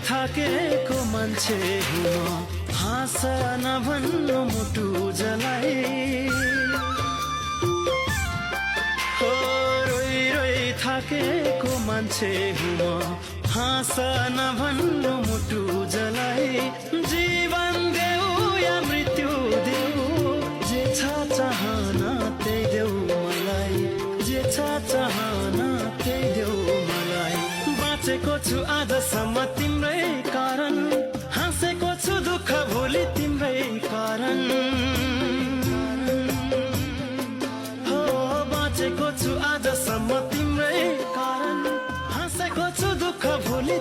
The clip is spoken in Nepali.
थाकेको मान्छे हुँ म, हाँस नभन्नु मुटु जलाई। हो रोइ रोइ थाकेको मान्छे हुँ म, हाँस नभन्नु मुटु जलाई। जीवन देऊ या मृत्यु देऊ, जे छ चाहना त्यही देऊ मलाई, जे छ चाहना त्यही देऊ मलाई। बाँचेको छु आजसम्म तिम्रै कारण, हाँसेको छु दुःख भोलि तिम्रै कारण। हो बाँचेको छु आजसम्म तिम्रै कारण, हाँसेको छु दुःख भोलि